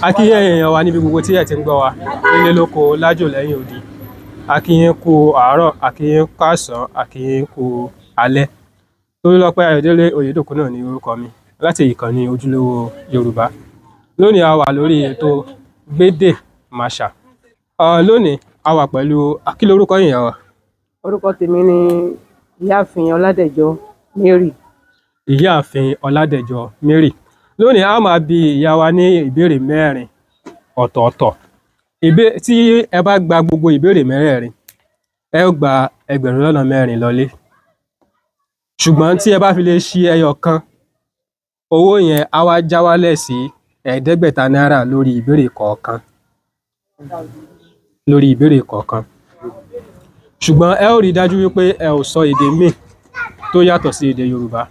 A kí ẹ̀yin èèyàn wa níbi gbogbo tí ẹ ti ń gbọ́ wa nílé lóko lájò lẹ́yìn odi. A kí yín kú àárọ̀, a kí yín káàsán, a kí yín kú alẹ́. Tolúlọpẹ́ Ayọ̀délé Oyèdòkun náà ní orúkọ mi láti ìkànnì Ojúlówó Yorùbá. Lónìí a wà lórí ètò Gbédè Màṣà. Lónìí a wà pẹ̀lú, kí lorúkọ yín, ìyá wa? Orúkọ tèmi ni Ìyáàfin Ọládẹ̀jọ Mary. Ìyáàfin Ọládẹ̀jọ Mary. Lónìí a máa bi ìyá wa ní ìbéèrè mẹ́rin ọ̀tọ̀ọ̀tọ̀. Tí ẹ bá gba gbogbo ìbéèrè mẹ́rẹ̀ẹ̀rin, ẹ ó gba 4,000 lọlé. Ṣùgbọ́n tí ẹ bá fi lè ṣi ẹyọ kan, owó yẹn á wá já wálẹ̀ sí 500 náírà lórí ìbéèrè kọ̀ọ̀kan. Lórí ìbéèrè kọ̀ọ̀kan. Ṣùgbọ́n ẹ ó rí dájú wípé ẹ ò sọ èdè míì tó yàtọ̀ sí èdè Yorùbá.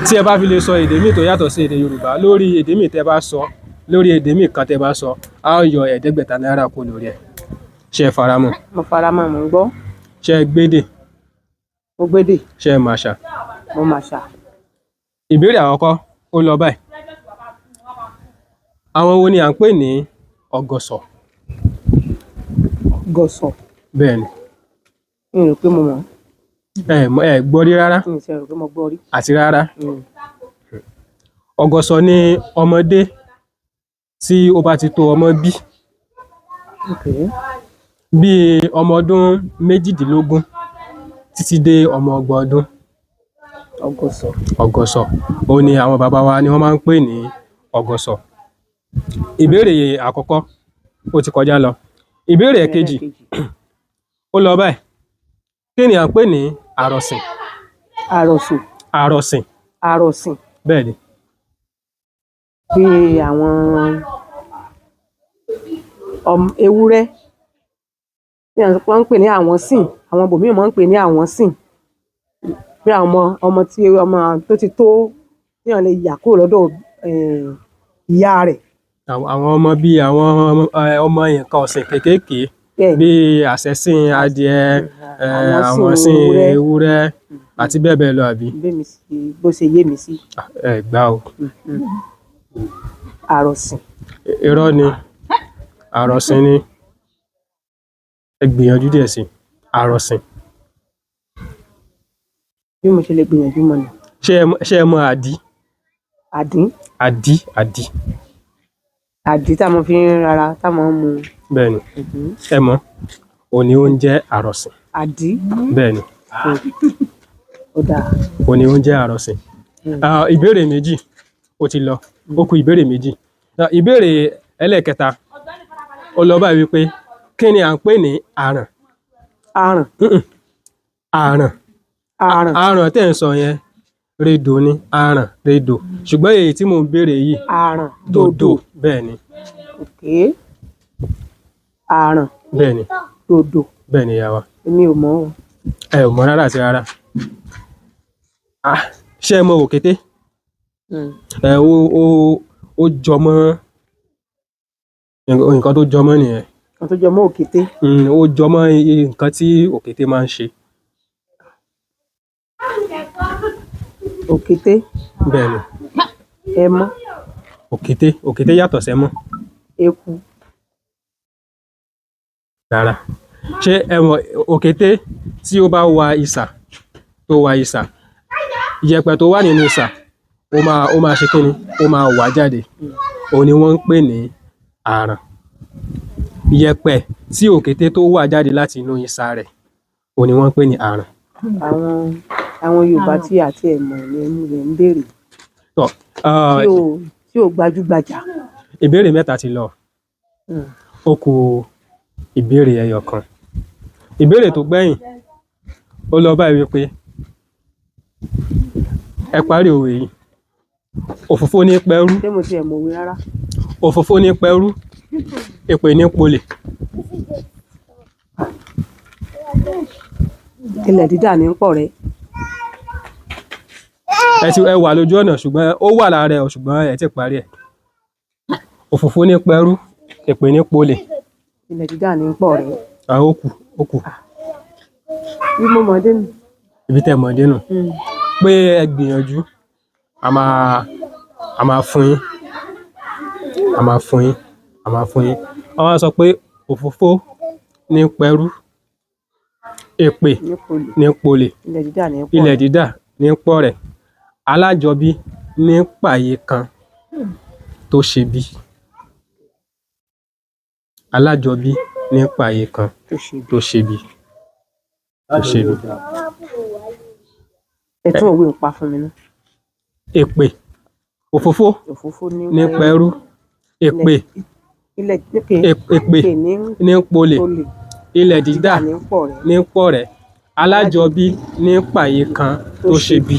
Tí ẹ bá fi lè sọ èdè míì tó yàtọ̀ sí èdè Yorùbá, lórí èdè míì tẹ́ bá sọ, lórí èdè míì kan tẹ́ bá sọ, á yọ 500 náírà kúrò lórí ẹ̀. Ṣé ẹ faramọ́? Mo faramọ́, mò ń gbọ́. Ṣé ẹ gbédè? Mo gbédè. Ṣé ẹ màṣà? Mo màṣà. Ìbéèrè àkọ́kọ́ ó lọ báyìí. Àwọn wo ni à ń pè ní ọ̀gọ̀sọ̀? Gọ̀sọ̀. Bẹ́ẹ̀ni. Mi ò rò pé mo mọ̀. Ẹ gbọ́ rí rárá? Mi ò tiẹ̀ rò pé mo gbọ́ rí. Àti rárá. Ọ̀gọ̀sọ̀ ni ọmọdé tí ó bá ti tó ọmọ bí. Bí ọmọ ọdún 18 títí dé ọmọ 30 ọdún. Ọ̀gọ̀sọ̀. Ọ̀gọ̀sọ̀. Òun ni àwọn bàbá wa ni wọ́n máa ń pè ní ọ̀gọ̀sọ̀. Ìbéèrè àkọ́kọ́ ó ti kọjá lọ. Ìbéèrè ẹ̀kejì ó lọ báyìí. Kí ni à ń pè ní àrọ̀sìn? Àrọ̀sìn. Àrọ̀sìn. Àrọ̀sìn. Bẹ́ẹ̀ni. Bí àwọn ewúrẹ́ bí wọ́n ń pè ní àwọn sìn, àwọn ibòmíì máa ń pè ní àwọn sìn. Bí àwọn ọmọ tí ọmọ tó ti tó téèyàn lè yà kúrò lọ́dọ̀ ìyá rẹ̀. Àwọn ọmọ bí àwọn ọmọ nǹkan ọ̀sìn kéékèèké bí àṣẹ̀sìn adìẹ, àwọn sìn ewúrẹ́ àti bẹ́ẹ̀ bẹ́ẹ̀ lọ, àbí? Bó ṣe yé mi sí. Ẹ gbá o. Àrọ̀sìn. Irọ́ ni, àrọ̀sìn ni. Ẹ gbìyànjú díẹ̀ sí i. Àrọ̀sìn. Bí mo ṣe lè gbìyànjú mọ́ ni. Ṣé ẹ mọ àdí? Àdín. Àdí, àdí. Àdí tá a máa fi ń rara, tá a máa ń mu. Bẹ́ẹ̀ni. Ẹ mọ̀, òun ni ó ń jẹ́ àrọ̀sìn. Àdí. Bẹ́ẹ̀ni. Ó dáa. Òun ni ó ń jẹ́ àrọ̀sìn. Ìbéèrè méjì ó ti lọ, ó kù ìbéèrè méjì. Ìbéèrè ẹlẹ́ẹ̀kẹta ó lọ báyìí wípé kí ni à ń pè ní àràn? Àràn. Àràn. Àràn. Àràn tẹ́ ń sọ yẹn rédò ni, àràn rédò. Ṣùgbọ́n èyí tí mò ń béèrè yìí Àràn dòdò. Bẹ́ẹ̀ni. Okay. Àràn. Bẹ́ẹ̀ni. Dòdò. Bẹ́ẹ̀ni, ìyá wa. Èmi ò mọ̀ o. Ẹ ò mọ̀ rárá àti rárá. Ṣé ẹ mọ òkété? Ẹ ó jọmọ́ nǹkan tó jọmọ́ nìyẹn. Nǹkan tó jọmọ́ òkété. Ó jọmọ́ nǹkan tí òkété máa ń ṣe. Òkété. Bẹ́ẹ̀ni. Ẹmọ́. Òkété, òkété yàtọ̀ sẹ́mọ́. Eku. Rárá. Ṣé ẹ mọ̀ òkété tí ó bá wa isà, tó wa isà, ìyẹ̀pẹ̀ tó wà nínú isà, ó máa ṣe kíni? Ó máa wà jáde. Òun ni wọ́n ń pè ní àràn. Ìyẹ̀pẹ̀ tí òkété tó wà jáde láti inú isà rẹ̀, òun ni wọ́n ń pè ní àràn. Àwọn Yorùbá tí àti ẹ̀ mọ̀ ni ẹ̀ ń béèrè. Tọ́, Tí ò gbajúgbajà. Ìbéèrè mẹ́ta ti lọ. Ó kù ìbéèrè ẹyọ kan. Ìbéèrè tó gbẹ̀yìn ó lọ báyìí wípé ẹ parí òwe yìí. Òfófó ní pẹrú. Ṣé mo tiẹ̀ mọ̀wé rárá? Òfófó ní pẹrú, èpè ní polè. Ilẹ̀ dídà ní pọ̀ rẹ́. Ẹ ti ẹ wà lójú ọ̀nà, ṣùgbọ́n ó wà lára ẹ̀, ṣùgbọ́n ẹ ti parí ẹ̀. Òfófó ní pẹrú, èpè ní polè. Ilẹ̀ dídà ní pọ̀ rẹ́. Ó kù, ó kù. Bí mo mọ̀ dé nù. Ibi tẹ́ mọ̀ dé nù. Pé ẹ gbìyànjú, a máa fún yín. A máa fún yín, a máa fún yín. Wọ́n wá sọ pé òfófó ní pẹrú, èpè Ní polè. ní polè, Ilẹ̀ dídà ní pọ̀. Ilẹ̀ dídà ní pọ̀rẹ́, alájọbí ní pàyé kan tó ṣe bí. Alájọbí ní pàyé kan Tó ṣe bí. tó ṣe bí, tó ṣe bí. Ẹ tún òwe ń pa fún mi ná. Èpè, òfófó Òfófó ní ní pẹrú, èpè Ilẹ̀ èpè èpè ní ní polè, polè. Ilẹ̀ dídà Dídà ní pọ̀ rẹ̀. Ní pọ̀rẹ́, alájọbí ní pàyé kan tó ṣe bí.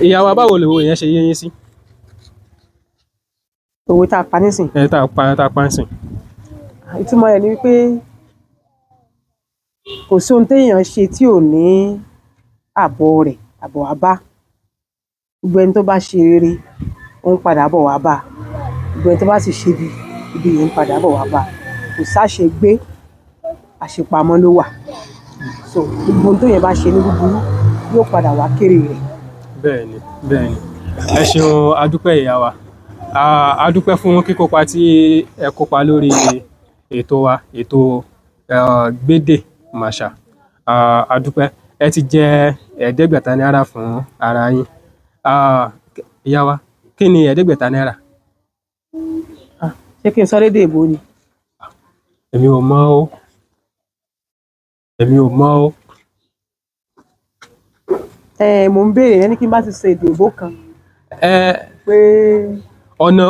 Ìyá wa, báwo lòwe yẹn ṣe yé yín sí? Òwe tá a pa nísìn. Ẹ tá a pa ń sìn. Ìtumọ̀ rẹ̀ ni wípé kò sí ohun téèyàn ṣe tí ò ní àbọ̀ rẹ̀, àbọ̀ wá bá. Gbogbo ẹni tó bá ṣe rere, ó ń padà bọ̀ wá bá. Gbogbo ẹni tó bá sì ṣe ibi, ibi yìí ń padà bọ̀ wá bá. Kò sáṣegbé, àṣepamọ́ ló wà. So gbogbo ohun téèyàn bá ṣe ní búburú yóò padà wá kéré rẹ̀. Bẹ́ẹ̀ni, bẹ́ẹ̀ni, ẹ ṣeun, adúpẹ́ ìyá wa. A dúpẹ́ fún kíkópa tí ẹ kópa lórí ètò wa, ètò Gbédè Màṣà. A dúpẹ́, ẹ ti jẹ 500 náírà fún ara yín. Ìyá wa, kí ni 500 náírà? Ṣé kí n sọ lédè èbó ni? Èmi ò mọ̀ o, èmi ò mọ̀ o. Ẹ mò ń béèrè, ẹni kí n bá ti sọ èdè èbó kan Ẹ pé ọ̀nà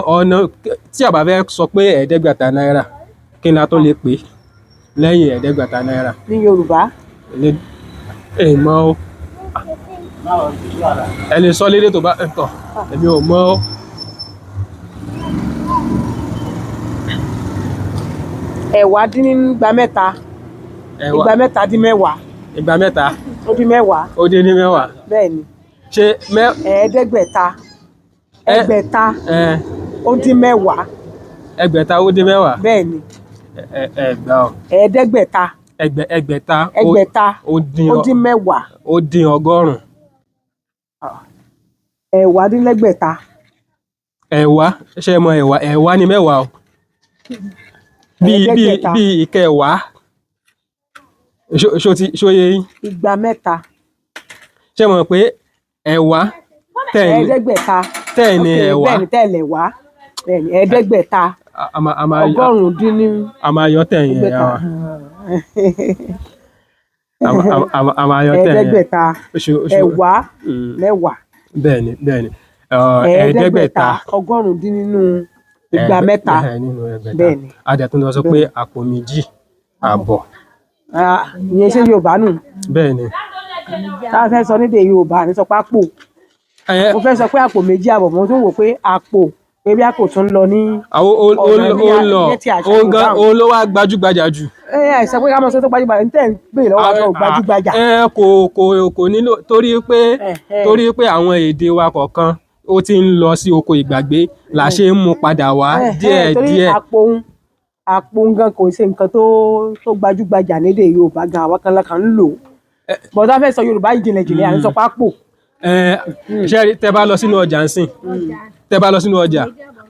tí a bá fẹ́ sọ pé 500 náírà, kí ni a tó lè pè lẹ́yìn 500 náírà? Ní Yorùbá. Ẹ mọ̀ o, ẹ lè sọ lédè tó bá ẹ tọ̀, èmi ò mọ̀ o. Ẹ̀wá dín ní igba mẹ́ta. Ẹ̀wá. 710. 300. Ó dín 10. Ó dín ní 10. Bẹ́ẹ̀ ni. Ṣé mẹ́ 500. 600. Ẹ Ó dín 10. 600 ó dín 10. Bẹ́ẹ̀ ni. Ẹ ẹ gbà ọ. 500. 600 600. Ó dín Ó dín 10. Ó dín 100. 610. Ẹ̀wá, ṣé ẹ mọ̀ ẹ̀wá? Ẹ̀wá ni 10 o, bíi bíi 500. Bíi ìkẹwàá. Ṣó ti ṣó yé yín? 300. Ṣé ẹ mọ̀ pé ẹ̀wá tẹ̀ ní 500. Tẹ̀ ní Ok, ẹ̀wá. Bẹ́ẹ̀ ni, tẹ̀lẹ̀ wá, bẹ́ẹ̀ ni, 500. A máa Ọgọ́rùn-ún dín ní A máa yọ tẹ̀yìn ẹ̀yà ẹgbẹ̀ta. wa. A máa yọ tẹ̀yìn. 500. Oṣù Ẹ̀wá 10. Bẹ́ẹ̀ ni, bẹ́ẹ̀ ni. 500. 500. Ọgọ́rùn-ún dín nínú 300. Nínú 600. Bẹ́ẹ̀ ni. A dẹ̀ tún lọ sọ pé àpò 2.5. Ah, ìyẹn ṣé Yorùbá nù? Bẹ́ẹ̀ ni. Tá a fẹ́ sọ nídìí Yorùbá ní sọ pé àpò. Mo fẹ́ sọ pé àpò 2.5, mo tún wò pé àpò, pé bí àpò tún lọ ní Àwọn ọ̀nà ó lọ ní ti àṣà òun gan Yorùbá. òun ló wá gbajúgbajà jù. Ẹ ẹ sọ pé ká mọ̀ sọ tó gbajúgbajà ní tẹ̀ ń pè lọ́wọ́ àjọ gbajúgbajà. Ẹ kò nílò torí pé torí pé àwọn èdè wa kọ̀ọ̀kan ó ti ń lọ sí oko ìgbàgbé là ṣe ń mú padà wá díẹ̀ Torí díẹ̀. Àpò ń gan kò ṣe nǹkan tó gbajúgbajà lédè Yorùbá gan, àwọn kan lákan ń lò. Bọ̀dá fẹ́ sọ Yorùbá ìjìnlẹ̀ jìnlẹ̀, à ń sọ pápò. Ẹ ṣe rí, tẹ́ bá lọ sínú ọjà ńsìn, tẹ́ bá lọ sínú ọjà,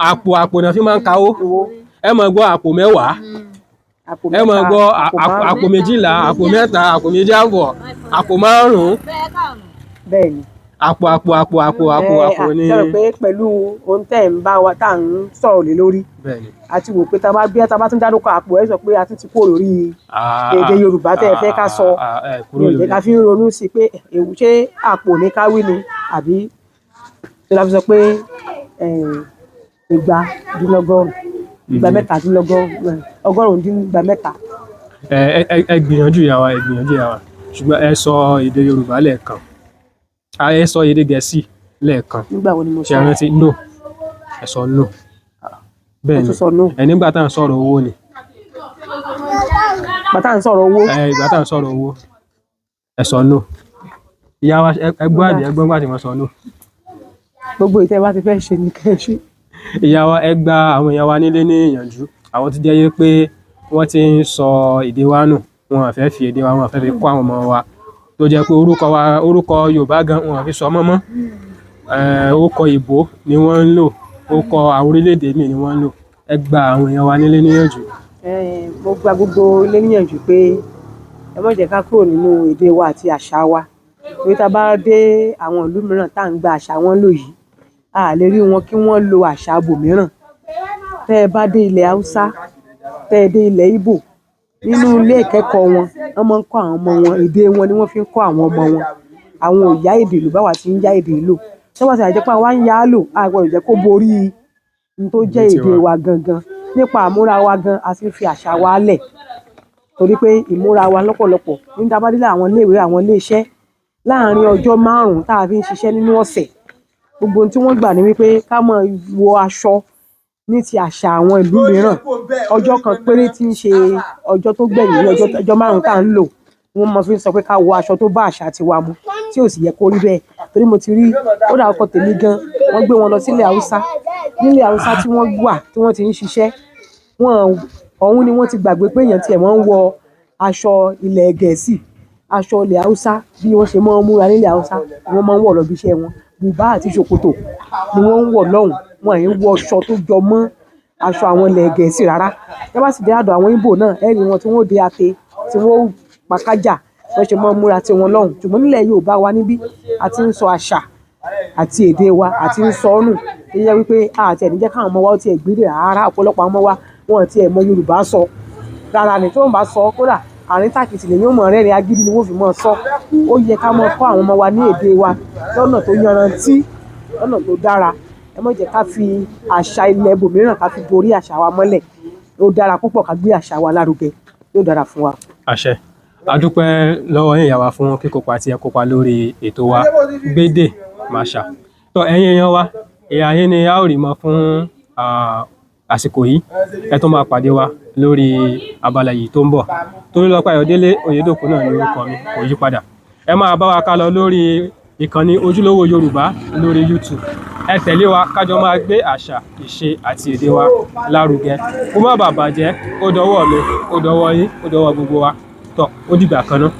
àpò àpò náà fi máa ń kawó. Ẹ máa gbọ́ àpò 10. Àpò Ẹ máa 3, gbọ́ àpò 5. Àpò 12, àpò 3, àpò 2.5, àpò 5. Bẹ́ẹ̀ ni. Àpò àpò àpò àpò àpò àpò ní. Ṣe rò pé pẹ̀lú ohun tẹ́ ń bá wa tá à ń sọ̀rọ̀ lé lórí, Bẹ́ẹ̀ ni. àti wò pé tá a bá bí tá a bá tún dárúkọ àpò, ẹ sọ pé a tún ti kúrò lórí èdè Yorùbá tẹ́ ẹ fẹ́ ká sọ. Ẹ kúrò Mi ò jẹ́ lórí ká fi ń ronú sí i pé èwo, ṣé àpò ní ká wí ni àbí ṣe la fi sọ pé 290, 390, 390. Ẹ ẹ ẹ gbìyànjú ìyá wa, ẹ gbìyànjú ìyá wa, ṣùgbọ́n ẹ sọ èdè Yorùbá lẹ́ẹ̀kan, ẹ sọ èdè Gẹ̀ẹ́sì lẹ́ẹ̀kan. Nígbà wo ni mo Ṣe sọ? ẹ rántí? No, ẹ sọ no. Bẹ́ẹ̀ Mo ni. tún sọ no. Ẹ nígbà tá à ń sọ̀rọ̀ owó ni. Bàtà ń sọ̀rọ̀ owó. Ẹ ìgbà tá à ń sọ̀rọ̀ owó, ẹ sọ no. Ìyá wa, ẹ gbọ́ àbí ẹ gbọ́ nígbà tí wọ́n sọ no? Gbogbo ìtẹ́ bá ti fẹ́ ṣe ní kẹ́ ẹ ṣe. Ìyá wa, ẹ gba àwọn èèyàn wa nílé ní ìyànjú, àwọn tó jẹ́ yé pé wọ́n ti ń sọ èdè wa nù, wọn à fẹ́ fi èdè wa, wọn à fẹ́ fi kọ́ àwọn ọmọ wa, tó jẹ́ pé orúkọ wa, orúkọ Yorùbá gan wọn à fi sọ mọ́ mọ́, orúkọ ìbò ni wọ́n ń lò. Ó kọ àwọn orílẹ̀-èdè míì ni wọ́n ń lò. Ẹ gba àwọn èèyàn wa nílé níyànjú. Mo gba gbogbo ilé níyànjú pé ẹ má jẹ́ ká kúrò nínú èdè wa àti àṣà wa, torí tá a bá dé àwọn ìlú mìíràn tá à ń gba àṣà wọn lò yìí, a lè rí wọn kí wọ́n lo àṣà ibòmíràn. Tẹ́ ẹ bá dé ilẹ̀ Haúsá, tẹ́ ẹ dé ilẹ̀ Ìgbò, nínú ilé ìkẹ́kọ̀ọ́ wọn, wọ́n máa ń kọ́ àwọn ọmọ wọn, èdè wọn ni wọ́n fi ń kọ́ àwọn ọmọ wọn. Àwọn ò yá èdè lò báwa ti ń yá èdè lò. Tó bá ti jẹ́ pé àwa ń yá lò, a gbọdọ̀ jẹ́ kó borí n tó jẹ́ èdè wa gangan. Nípa àmúra wa gan, a ti ń fi àṣà wa lẹ̀, torí pé ìmúra wa lọ́pọ̀lọpọ̀ ní tá bá dé àwọn ilé ìwé, àwọn ilé iṣẹ́, láàárín ọjọ́ márùn-ún tá a fi ń ṣiṣẹ́ nínú ọ̀sẹ̀, gbogbo ohun tí wọ́n gbà ní wípé ká máa wọ aṣọ ní ti àṣà àwọn ìlú mìíràn. Ọjọ́ kan péré tí ń ṣe ọjọ́ tó gbẹ̀yìn ní ọjọ́ márùn-ún tá à ń lò, wọ́n máa fi ń sọ pé ká wọ aṣọ tó bá àṣà tiwa mu, tí ò sì yẹ kó rí bẹ́ẹ̀. Torí mo ti rí, ó dà ọkọ tèmi gan, wọ́n gbé wọn lọ sílẹ̀ Haúsá. Nílẹ̀ Haúsá tí wọ́n wà, tí wọ́n ti ń ṣiṣẹ́, wọn ọ̀hún ni wọ́n ti gbàgbé pé èèyàn tiẹ̀ máa ń wọ aṣọ ilẹ̀ Gẹ̀ẹ́sì, aṣọ ilẹ̀ Haúsá. Bí wọ́n ṣe máa ń múra nílẹ̀ Haúsá wọ́n máa ń wọ̀ lọ bí iṣẹ́ wọn. Bùbá àti ṣòkòtò ni wọ́n ń wọ̀ lọ́hùn, wọn à ń wọ aṣọ tó jọ mọ́ aṣọ àwọn ilẹ̀ Gẹ̀ẹ́sì rárá. Tí wọ́n bá sì dé àdọ̀ àwọn Ìgbò náà, ẹ rí wọn tí wọ́n ó dé ate, tí wọ́n ó pàkájà, wọ́n ṣe máa ń múra tiwọn lọ́hùn. Ṣùgbọ́n nílẹ̀ Yorùbá wa níbí, a ti ń sọ àṣà àti èdè wa, a ti ń sọ ọ́ nù. Tó jẹ́ wípé a ti ẹ̀ ní jẹ́ káwọn ọmọ wa ó tiẹ̀ gbédè rárá. Ọ̀pọ̀lọpọ̀ àwọn ọmọ wa wọn ò tiẹ̀ mọ Yorùbá sọ rárá ni. Tí wọ́n bá sọ, kódà àárín tàkìtì lèyàn ó mọ̀ rẹ́rìn, agídí ni wọ́n fi máa sọ. Ó yẹ ká máa kọ́ àwọn ọmọ wa ní èdè wa lọ́nà tó yanrantí, lọ́nà tó dára. Ẹ má jẹ́ ká fi àṣà ilẹ̀ ibòmíràn ká fi borí àṣà wa mọ́lẹ̀. Ó dára púpọ̀ ká gbé àṣà wa lárugẹ, yóò dára fún wa. Àṣẹ. A dúpẹ́ lọ́wọ́ yín ìyá wa fún kíkópa tí ẹ kópa lórí ètò wa Gbédè Màṣà. Tó ẹ̀yin èèyàn wa, ìyá yín ni a ó rí mọ fún àsìkò yìí. Ẹ tún máa pàdé wa lórí abala yìí tó ń bọ̀. Tolúlọpẹ́ Ayọ̀délé Oyèdòkun náà ní orúkọ mi, kò yí padà. Ẹ máa bá wa ká lọ lórí ìkànnì Ojúlówó Yorùbá lórí YouTube. Ẹ tẹ̀lé wa kájọ máa gbé àṣà, ìṣe àti èdè wa lárugẹ. Kó má bàa bàjẹ́, ó dọwọ́ mi, ó dọwọ́ yín, ó dọwọ́ gbogbo wa. Tó, ó dìgbà kan náà.